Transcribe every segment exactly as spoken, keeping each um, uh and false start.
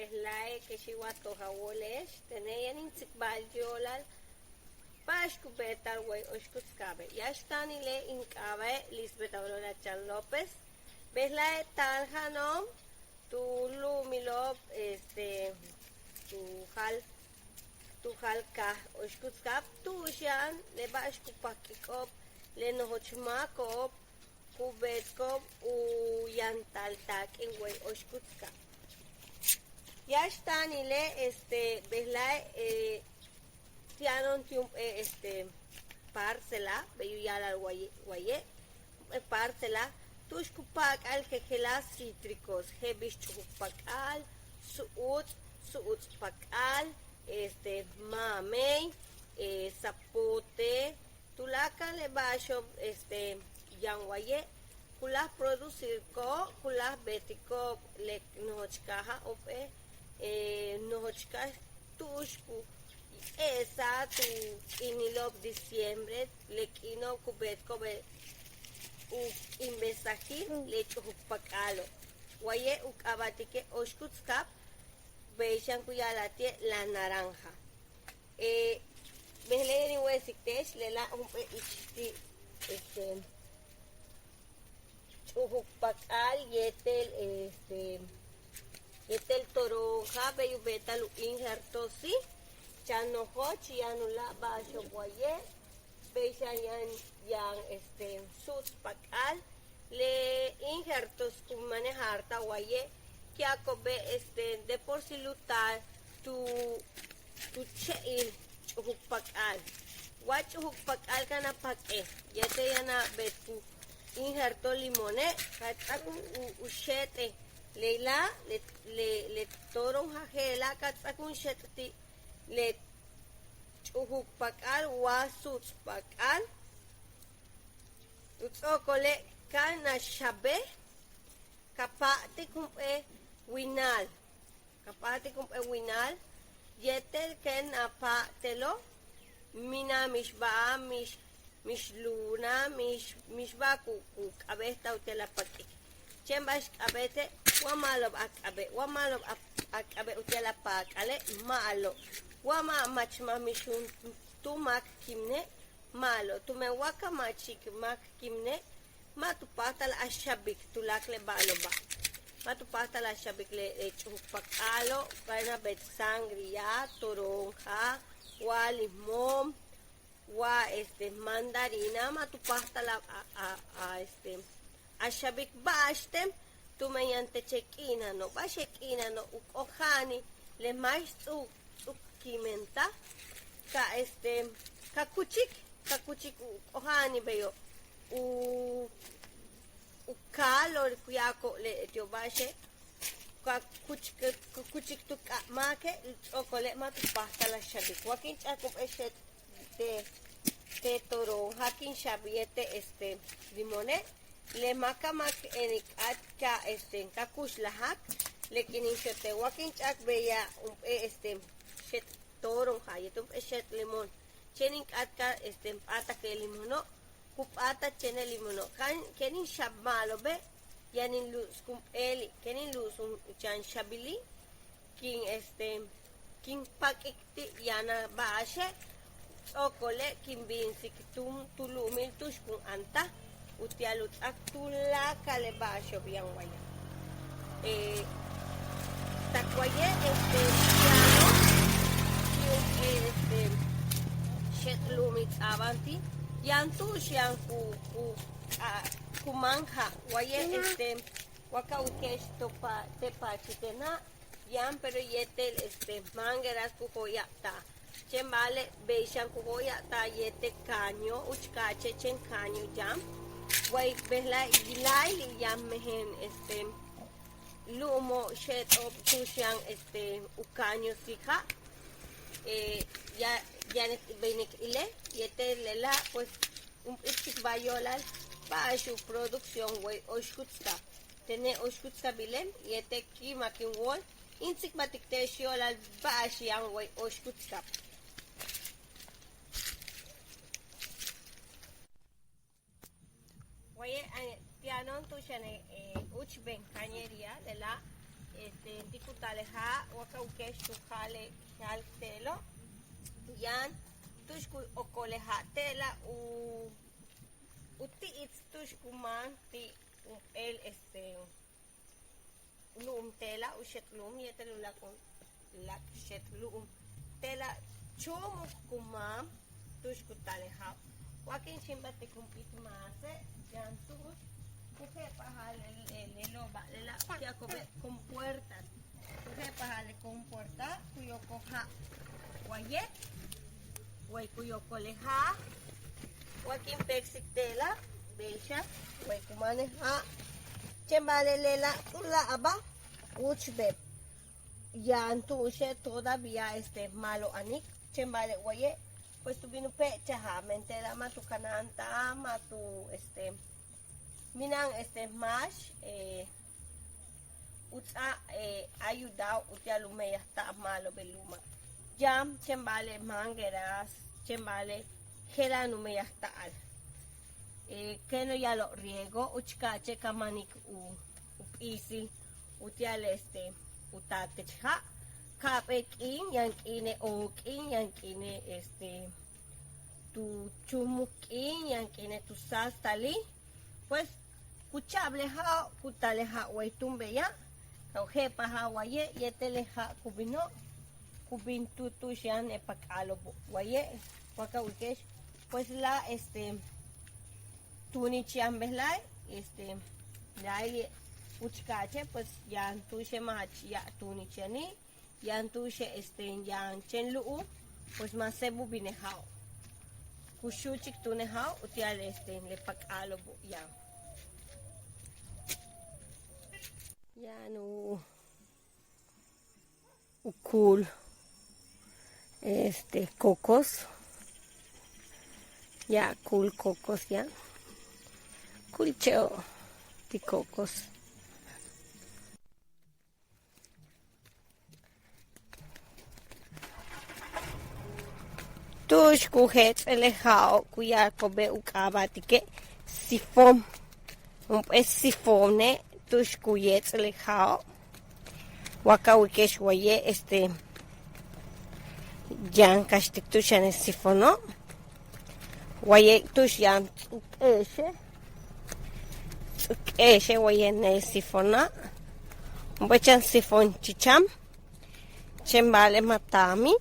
Bejla'e' kexi' wa toj a wóole'ex, tene' yaan in tsikbal yo'olal ba'ax ku beeta'al way Oxkutzcaabe'. Yáax táanile' in k'aaba'e' Lisbeth Aurora Chan López. Bejla'e' taal jano'on tu lu'umilo'ob, este, tu jal tu jal kaaj Oxkutzcaab, tu'ux yaan le ba'ax ku pak'iko'ob le nojoch máako'ob ku beetko'ob u yantal taak'in way Oxkutzcaab. Yáax táanile', este, bejla'e' ti' yano'on ti' jump'éel, este, parcela, bey u ya'ala'al waye', waye', jump'éel parcela tu'ux ku pa'ak'al jejeláas cítricos, je'el bix ch'ujuk pak'al, su'uts', su'uts' pak'al, este, mamey, eh, zapote, tuláakal le ba'axo'ob, este, yaan waye', ku láaj producirko'ob, ku láaj beetiko'ob le nojoch kaaja' jump'éel, eh, nojoch kaaj tu'ux ku e'esa'al tu k'iinilo'ob diciembre, le k'iino'ob ku beetko'ob u k'iinbesajil le ch'ujuk pak'alo'. Waye' u k'aaba'tike' Oxkutzcaab, bey xan ku ya'ala'al ti'e' la naranja. Eh, bejla'e' yaan in we'esik te'ex lela' jump'éel ich ti', este, ch'ujuk pak'al yéetel, este, yéetel toronja, bey u beeta'al u injerto, sí. Chan nojoch yaan uláak' ba'axo'ob waye', bey xan yaan, yaan, este, su'uts' pak'al, le injertos ku manejarta'al waye', ku ya'ako'obe', este, de por sí lu taal tu tu che'il ch'ujuk pak'al. Wa ch'ujuk pak'al ka a pak'e' yéetel yaan a beetik u injerto limone', ka ts'áak u, u xéet'e' lela' le, le, le toronja je'ela', ka ts'áak u xéet' ti' le ch'ujuk pak'al wa su'uts' pak'al. Tu ts'o'okole' ka a xabej, ka pa'atik jump'éel winal. Ka pa'atik jump'éel winal, yéetel kéen a pa'at te'elo', mina'an mixba'al, mix, mixlu'unal, mix, mixba'al ku, ku k'a'abéet uti'al a pak'ik. Chéen ba'ax k'a'abéete', wa ma'alob a k'a'abéet, wa ma'alob a, a k'a'abéet uti'al a pak'ale', ma'alob. Wa ma' machmaj mix juntúul máak kimne', ma'alob. Tumen wa ka machik máak kimne', ma' tu páajtal a xabik tuláakal le ba'alo'oba'. Ma' tu páajtal a xabik le, le ch'ujuk pak'alo', kéen a beetik sangría, toronja, wa limón, wa, este, mandarina, ma' tu páajtal a, a, a, a, este, a xabik ba'axten, tumen yaan teche' k'iinano', ba'axe' k'iinano' u k'oja'anil le máax ts'u'uk ts'u'uk kimentaj, ka, este, ka kuchik, ka kuchik u k'oja'anil beyo', u, u calor ku ya'ako'ob leti'ob ba'axe', ka kuchik, ka kuchik tu k'ab máake', ts'o'okole' ma' tu páajtal a xabik. Wa kin ch'a'ik jump'éel xéet' te', te' toronja kin xab yéetel, este, limone', le máakalmáak in k'áat ka, este, ka kuxlajak, le kin in xotej wa kin ch'a'ik beya' jump'éel, este, xéet' toronja yéetel jump'éel xéet' limón. Chéen in k'áat ka, este, in p'áatak le limono', ku p'áatal chéen le limono'. Kéen, kéen in xab ma'alobe', yaan in lu'usik jump'éeli', kéen in lu'us jun chan xabili', kin, este, kin pak'ik ti' yaan a ba'axe', ts'o'okole' kin binsik tu, tu lu'umil tu'ux kun antaj uti'al u ts'áak tuláakal le ba'axo'ob yaan waye'. Eh, tak waye', este, yano', ti' jump'éel, este, xéet' lu'umil ts'a'aban ti', yaan tu'ux yaan ku, ku, a, ku máan ja', waye', este, wa ka wilike'ex to pa, te' paachil te' na', yaan, pero yéetel, este, mangueras ku jo'oya'abta'al. Chéen ba'ale' bey xan ku jo'oya'abta'al yéetel caño, úuch ka'ache' chéen caño yaan. Way bejla'e' láayli' yaan mejen, este, lu'umo' xéet'o'ob tu'ux yaan, este, u caño sija'. Eh, ya, yaan k beynik ile' yéetel lela', pues, jump'íit tsikbal yo'olal ba'ax u producción way Oxkutzcab. Tene' Oxkutzcabile' yéetel ki'imak in wóol in tsikbaltik te'ex yo'olal ba'ax yaan way Oxkutzcab. Waye', eh, ti' yano'on tu'ux yaan, eh, úuchben cañería lela', Este, ti' ku taal le ja', wa ka wilike'ex tu ja' le ja'al te'elo', yaan tu'ux ku okol le ja' te'ela' u, u ti'its tu'ux ku máan ti' jump'éel, este, lu'um te'ela', u xeet lu'um yéetel u láak' u láak' xeet lu'um te'ela', chúumuk ku máan tu'ux ku taal le ja'o'. Wa kin xíimbaltik jump'íit máase', yaan tu'ux ku je'epajal le, le, le lo'oba' lela' ku ya'ako'obe' compuerta. Ku je'epajal le compuerta, ku yokol ja'. Waye', way ku yokol le ja', wa kin péeksik te'ela', bey xan, way ku máan le ja'. Chéen ba'ale' lela' tuláakal úuchben. Yaan tu'uxe' todavía, este, ma'alob yanik. Chéen ba'ale' waye', pues tu bin u pe'echajal, men te'ela' ma' tu kanáanta'al, ma' tu, este, mina'an, este, máax, eh, u ts'áa, eh, ayuda'o' uti'al u meyajta'al ma'alob le lu'uma'. Yaan chéen ba'ale' mangueras, chéen ba'ale' jela'an u meyajta'al. Eh, kéen u ya'alo'ob riego, uchul ka'ache' ka máanik u, u p'iisil uti'al, este, u taatech ja'. Ka'ap'éel k'iin, yaan k'iine' ook'in, yaan k'iine', este, tu chúumuk k'iin, yaan k'iine' tu sáastalil. Pues ku cha'ab le ja'o', ku taal le ja' way túun beya', ka u je'epajal waye' yéetel le ja' ku bino', ku bin tu tu'ux yaan le pak'alo'obo' waye', wa ka wilike'ex, pues láaj, este, tuunich yaan bejla'e', este, láaj le uchul ka'ache', pues yaan tu'uxe' ma' jach ya'ab tuunich yaani', yaan tu'uxe', este, yaan chéen lu'um, pues ma' séeb u bin le ja'o'. Ku xúuchik túun le ja'o' uti'al, este, le pak'alo'obo' yaan. Yaan u, u kúul, este, cocos. Yaan kúul cocos yaan. Kúul che'o' ti' cocos. Tu'ux ku jets'el le ja'o' ku ya'ako'obe' u k'aaba'tike' sifón. Jump'éel sifóne' tu'ux ku yets'el le ja'o'. Wa ka wilike'ex waye', este, yaan kaxtik tu'ux yaan le sifóno'. Waye' tu'ux yaan ts'u'uke'exe', ts'u'uke'exe' waye' le sifóna'. Jump'éel chan sifón chichan, chéen ba'ale' ma' taami'.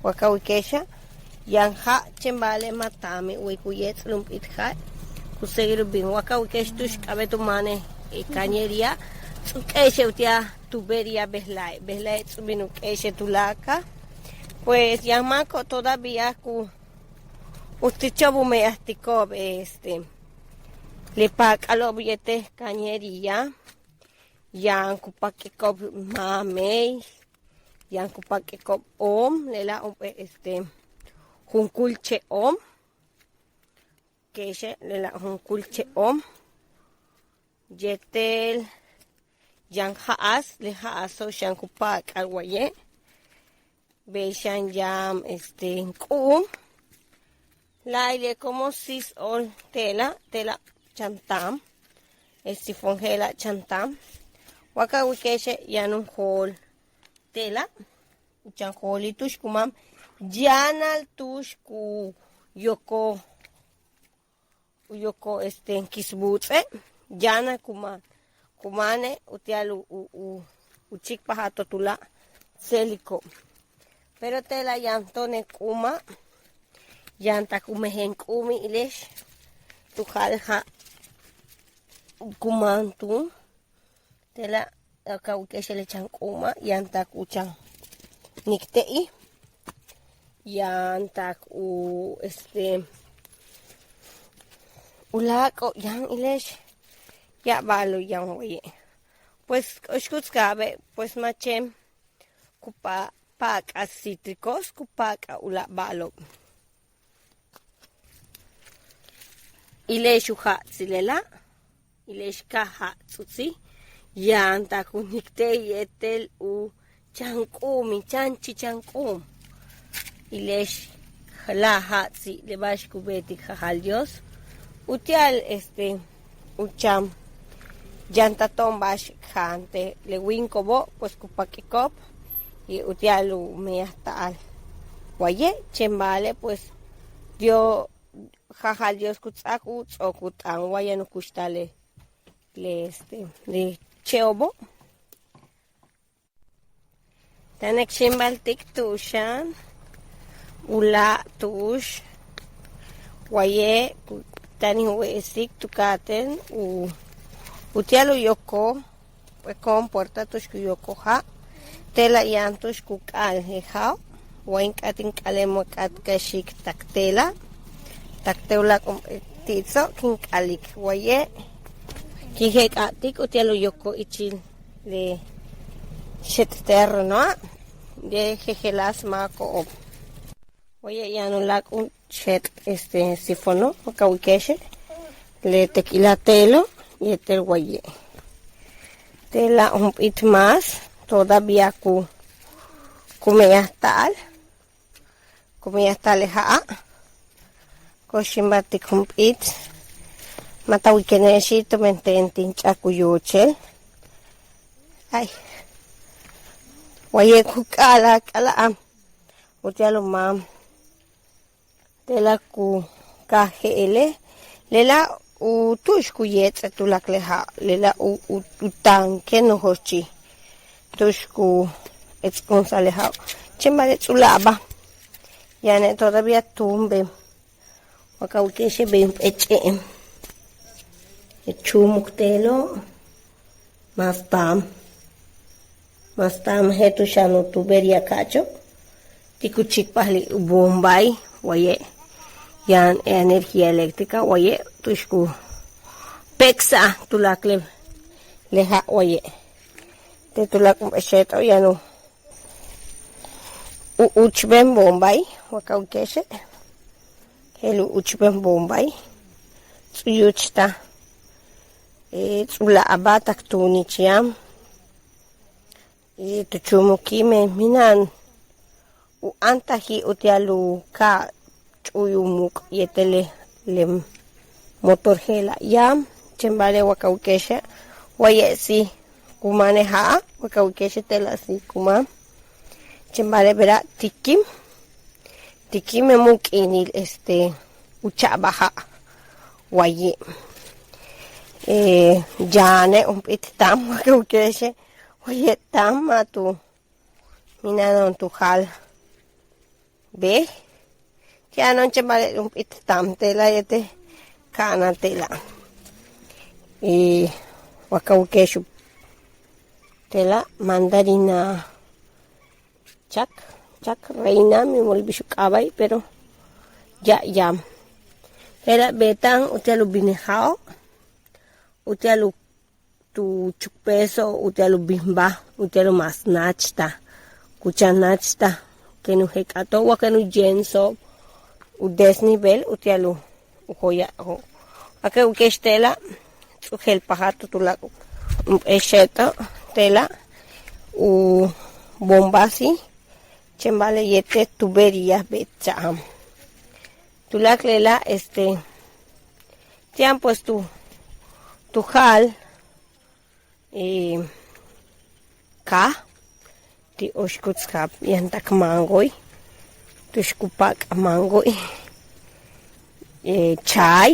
Wa ka wilike'exa', yaan ja' chéen ba'ale' ma' taami', way ku yets'el jump'íit ja', ku seguir u bin. Wa ka wilike'ex tu'ux k'a'abéet u máan le cañería, ts'u'uke'exe' uti'al tubería bejla'e', bejla'e' ts'u bin u ke'exe' tuláakal. Pues yaan máako'ob todavía ku u ticho'ob u meyajtiko'ob, este, le pak'alo'ob yéetel cañería, yaan ku pak'iko'ob mamey, yaan ku pak'iko'ob oom, lela' jump'éel, este, junkúul che'oom, ke'exe' lela' junkúul che'oom, yéetel yaan ja'as, le ja'aso' xan ku pa'ak'al waye', bey xan yaan, este, k'u'um, láayli'e' como seis óol te'ela', te'ela' chan taam, le sifón je'ela' chan taam. Wa ka wilike'exe' yaan u jool te'ela', u chan joolil tu'ux ku máan, yáanal tu'ux ku yokol u yokol, este, kisbuuts'e', yáanal ku máan, ku máane' uti'al u, u, u chíikpajal to tuláak' tséeliko'. Pero te'ela' yaan to'one' k'u'uma', yaan tak u mejen k'uumi' ile'ex, tu ja'al ja' ku máan túun. Te'ela' ka wilike'exe' le chan k'u'uma', yaan tak u chan nikte'i', yaan tak u, este, u láak'o' yaan ile'ex, ya'ab ba'alo' yaan waye'. Pues ko'ox kuts ka'abe', pues ma' chéen ku pa, pa'ak'al cítricos, ku pa'ak'al u láak' ba'alo'ob. Ile'ex u ja'atsil lela', ile'ex ka ja'atsutsil, yaan tak u nikte'i' yéetel u chan k'uumi', chan chichan k'uum. Ile'ex láaj ja'atsil le ba'ax ku beetik Jajal Dios uti'al, este, u chan yaan ta to'on ba'ax jaante le wíiniko'obo', pues ku pak'iko'ob y uti'al u meyajta'al. Waye' chéen ba'ale' pues Dios, jajal Dios ku ts'áak u ts'o'ok u t'aan wa yaan u kuxtal le, le este, le che'obo'. Táan k xíimbaltik tu'ux xan u láak' tu'ux. Waye' táan in we'esik tu ka'atéen u, uti'al u yokol, pue compuerta tu'ux ku yokol ja'. Te'ela' yaan tu'ux ku k'a'al le ja'o'. Wa in k'áat in k'ale' ma' k'áat ka xi'ik tak te'ela', tak te' u láak' ti' tso'ok kin k'alik. Waye' kin jek'a'tik uti'al u yokol ichil le xéet' terrenoa' de jejeláas máako'ob. Waye' yaan u láak' u xéet' este sifono', wa ka wilike'exe', le tekila' te'elo' yéetel waye'. Te'ela' jump'íit más todavía ku, ku meyajta'al, ku meyajta'al le ja'a'. Ku xíimbaltik jump'íit, ma' ta wilikene'exi' tumen teen tin ch'a'ak u yoochel. Ay, waye' ku k'a'ala'al k'a'ala'an uti'al u máam. Te'ela' ku káaj je'ele', lela' u tu'ux ku yéets'el tuláakal le ja', lela' u, u, u táanken u jochij tu'ux ku ets'kunsa'al le ja'o'. Chéen ba'ale' ts'u'ula'aba' yane' todavía túumben. Wa ka wilike'exe' bey jump'éel ch'e'em, le chúumuk te'elo', más táam, más táam je'el tu'ux yaan u tubería ka'acho' ti' ku chíikpajli' u bombay, waye' yaan energía eléctrica, waye' tu'ux ku péeksa'al tuláakal le, le ja' waye'. Te' tuláakal jump'éel xéet'o' yaan u, u úuchben bombay, wa ka wilike'exe', je'el u úuchben bombay, ts'u yúuchtal, ts'u'ula'aba' tak tuunich yaan. Y tu chúumuk quimen mina'an u áantaji' uti'al u ka'ach u muuk' yéetel le, le motor je'ela' yaan. Chéen ba'ale' wa ka wilike'exe' waye' sí ku máan le ja'a', wa ka wilike'exe' te'ela' sí ku máan. Chéen ba'ale' bera' tikim, tikim mu k'iinil este u cha'abal ja'a' waye'. Yaane' jump'íit táan, wa ka wilike'exe' waye' táan ma' tu mina'ano'on tu jáal bej. Ti' yano'on chéen ba'ale' jump'íit táan te'ela' yéetel ka'anal te'ela'. Y wa ka wilike'ex u te'ela' mandarina chak, chak reina, mix in wóol bix u k'aaba'e', pero ya' yaan. Je'ela' beeta'an uti'al u bin le ja'o', uti'al u tu chukpe'eso'ob uti'al u binbal, uti'al u mas náachtal, ku chan náachtal, kéen u jek'ato'ob wa kéen u yéemso'ob u desnivel uti'al u joya'o'. Wa ka wilike'ex te'ela' ts'u jelpajal tu tuláakal jump'éel xéet'o' te'ela' u bombasi', chéen ba'ale' yéetel tubería beeta'an. Tuláakal lela' este ti' yaan pues tu, tu jáal kaaj ti' Oxkutzcab yaan tak mangoe', tu'ux ku pa'ak' mangoe', chaay,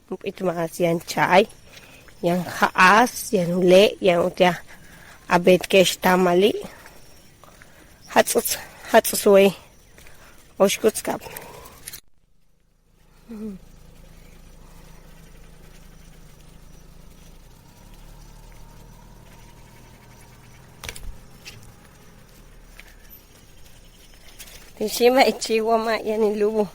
jump'íit más yaan chaay, yaan ja'as, yaan u le', yaan uti'al a beetike'ex taamali'. Jats'uts, jats'uts wey Oxkutzcab. Ti' xíimbal ichil wa ma' yaan in lúubul.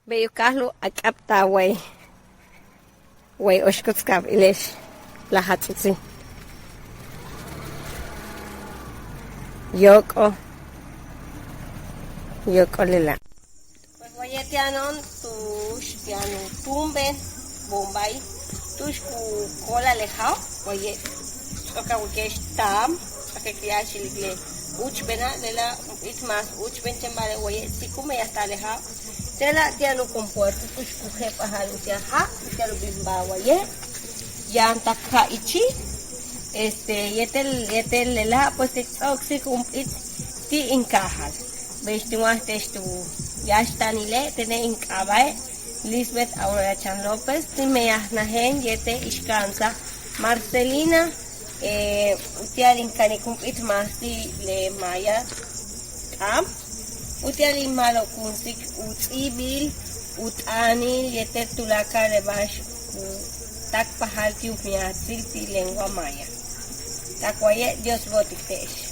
Bey u káajal u ak'abta'al way, way Oxkutzcab, ile'ex, la jats'utsil. Yóok'ol, yóok'ol lela'. Pues waye' ti' yano'on tu'ux yaan u túumben bombay tu'ux ku kóolal le ja'o', waye' Ka wilike'ex taam, a ka k yáax ilik le úuchbena', lela' jump'íit más úuchben chéen ba'ale' waye' si ku meyajta'al le jaab. Lela' ti'al u compuerto tu'ux ku jep'ajal uti'al jaab, uti'al u bin ba'al waye'. Yaan tak ja' ichil. Este yéetel yéetel lela' pues k ts'o'oksik jump'íit ti' in kaajal. Bey tin wa'al te'ex tu yáaxta'anile' tene' in k'aaba'e' Lisbeth Aurora Chan López, tin meyajnajen yéetel ix ka'ansaj Marcelina. Uti'al in kanik jump'íit más ti' le maaya t'aan uti'al in ma'alobkunsik u ts'íibil, u t'aanil yéetel tuláakal le ba'ax ku táakpajal ti' u miatsil ti' lengua maya. Tak waye' Dios bo'otik te'ex.